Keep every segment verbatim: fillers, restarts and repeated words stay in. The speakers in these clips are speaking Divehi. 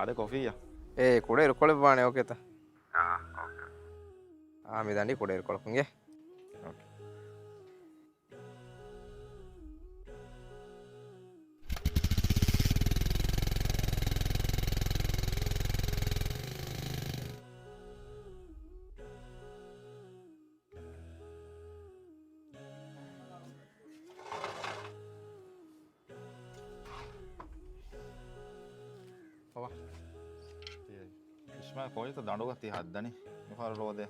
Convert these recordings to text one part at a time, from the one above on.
އާދެ ކޮފީއަށް. އޭ، ކުޑައިރުކޮޅެއް ވާނެ އޯކޭތަ؟ އާ، އޯކޭ. އާ، މި ދަނޑި ކުޑައިރުކޮޅަކުން އޭ. އޯކޭ. ބަބާ. ތިޔަ އިސްމާއިލް ކޯއްޗެއްތަ ދަނޑުގަ ތި ހައްދަނީ މިފަހަރު ރޯދަ؟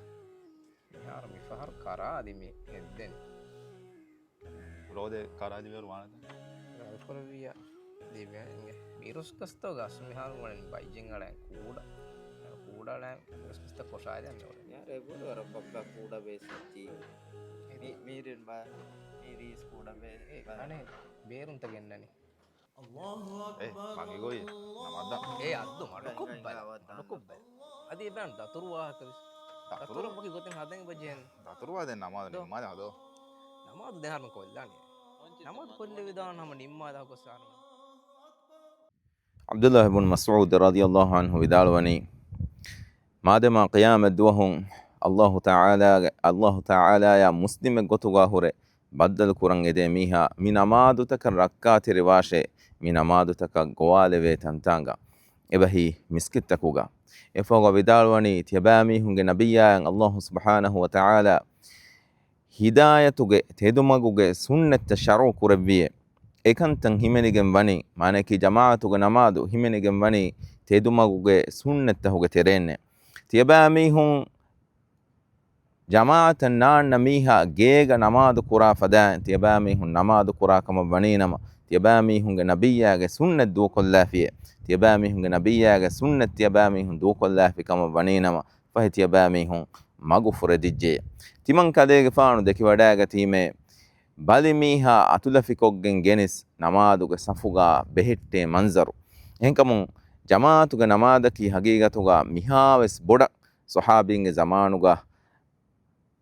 މިހާރު، މިފަހަރު ކަރާ އަދި މި ހެއްދެނީ. ރޯދަ ކަރާ އަދި މިހާރު ވާނެތަ؟ ރަނގަޅު ކުރެއްވިއްޔާ. ދިވެހިންގެ މިރުސް ގަސްތޯ ގަސް މިހާރު ވަނީ ބައްޖެއް އަޅައި ކޫޑަ. ކޫޑަ އަޅައި މިރުސް ގަސްތައް ކޮށާދެން މި އުޅެނީ. ޔާ، ރޭ ބޮޑު ވަރަށް ބައްކާ ކޫޑަ ބޭސް އޮތީ. މި-، މީރިން ބާ، މީރީސް ކޫޑަ ބޭ-، އެ، ބާ. އަނެއް ބޭރުންތަ ގެންނަނީ. އޭ، މަގި ގޮތް ނަމާދަށް. އޭ އައްދު މަޑުކޮށްބަލަ، މަޑުކޮށްބަލަ. އަދި އެބައިން ދަތުރު ވާހަކަ ވެސް. ދަތުރު؟ ދަތުރު ވަކި ގޮތެއް ހަދަން އެބަޖެހޭނެ. ދަތުރު ވާ ދެން ނަމާދު ދޯ. ނިންމާލަ ހަދޯ. ނަމާދު ދެން ހަރުމަ ކޮށްލާނީ. ނަމާދު ކޮށްލެވިދާން ހަމަ ނިންމާލަ ހަކޮސް އާނު. ޢަބްދުﷲ ބުން މަސްޢޫދު ރަޟިޔަﷲ ޢަންހު ވިދާޅުވަނީ، މާދަމާ ޤިޔާމަތް ދުވަހު ﷲ ތަޢާލާގެ، ﷲ ތަޢާލާޔާ މުސްލިމެއް ގޮތުގަ ހުރެ ބައްދަލު ކުރަން އެދޭ މީހާ މި ނަމާދުތަކަށް ރައްކާތެރިވާށޭ، މި ނަމާދުތަކަށް ގޮވާލެވޭ ތަންތާނގަ އެބަހީ މިސްކިތްތަކުގަ. އެފަހުގަ ވިދާޅުވަނީ، ތިޔަބައިމީހުންގެ ނަބިއްޔާއަށް ﷲ ސުބްޙާނަހު ވަތަޢާލާ ހިދާޔަތުގެ ތެދުމަގުގެ ސުންނަތްތައް ޝަރުޢު ކުރެއްވިއޭ. އެކަންތައް ހިމެނިގެން ވަނީ، މާނައަކީ ޖަމާޢަތުގެ ނަމާދު ހިމެނިގެން ވަނީ ތެދުމަގުގެ ސުންނަތްތަކުގެ ތެރޭންނޭ. ތިޔަބައިމީހުން ޖަމާޢަތަށް ނާންނަ މީހާ ގޭގަ ނަމާދު ކުރާ ފަދައިން ތިޔަބައިމީހުން ނަމާދު ކުރާ ކަމަށް ވަނީނަމަ، ތިޔަބައިމީހުންގެ ނަބިއްޔާގެ ސުންނަތް ދޫކޮށްލާފިޔޭ. ތިޔަބައިމީހުންގެ ނަބިއްޔާގެ ސުންނަތް ތިޔަބައިމީހުން ދޫކޮށްލާފި ކަމަށް ވަނީނަމަ، ފަހެ ތިޔަބައިމީހުން މަގު ފުރެދިއްޖެޔޭ. ތިމަން ކަލޭގެފާނު ދެކިވަޑައިގަތީމޭ، ބަލި މީހާ އަތުލަފިކޮށްގެން ގެނެސް ނަމާދުގެ ސަފުގަ ބެހެއްޓޭ މަންޒަރު. އެހެންކަމުން ޖަމާޢަތުގެ ނަމާދަކީ ހަގީގަތުގަ މިހާވެސް ބޮޑަށް ޞަޙާބީންގެ ޒަމާނުގަ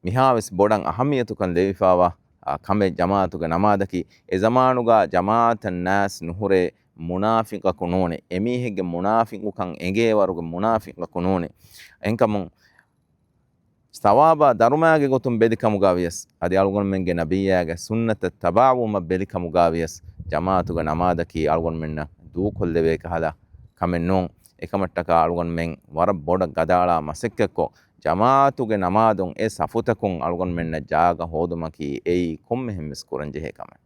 މިހާވެސް ބޮޑަށް އަހައްމިޔަތުކަން ލެވިފައިވާ، އާ، ކަމެއް ޖަމާޢަތުގެ ނަމާދަކީ. އެ ޒަމާނުގަ ޖަމާޢަތަށް ނާސް ނުހުރޭ މުނާފިޤަކު ނޫނޭ. އެމީހެއްގެ މުނާފިޤުކަން އެނގޭވަރުގެ މުނާފިޤަކު ނޫނޭ. އެހެންކަމުން ސަވާބާ ދަރުމައިގެ ގޮތުން ބެލިކަމުގަ ވިޔަސް، އަދި އަޅުގަނޑުމެންގެ ނަބިއްޔާގެ ސުންނަތަށް ތަބާވުމަށް ބެލިކަމުގަ ވިޔަސް، ޖަމާޢަތުގެ ނަމާދަކީ އަޅުގަނޑުމެންނަށް ދޫކޮށްލެވޭ ކަހަލަ ކަމެއް ނޫން. އެކަމަށްޓަކާ އަޅުގަނޑުމެން ވަރަށް ބޮޑަށް ގަދައަޅާ މަސައްކަތްކޮށް، ޖަމާޢަތުގެ ނަމާދުން އެ ސަފުތަކުން އަޅުގަނޑުމެންނަށް ޖާގަ ހޯދުމަކީ އެއީ ކޮންމެހެން ވެސް ކުރަންޖެހޭ ކަމެއް.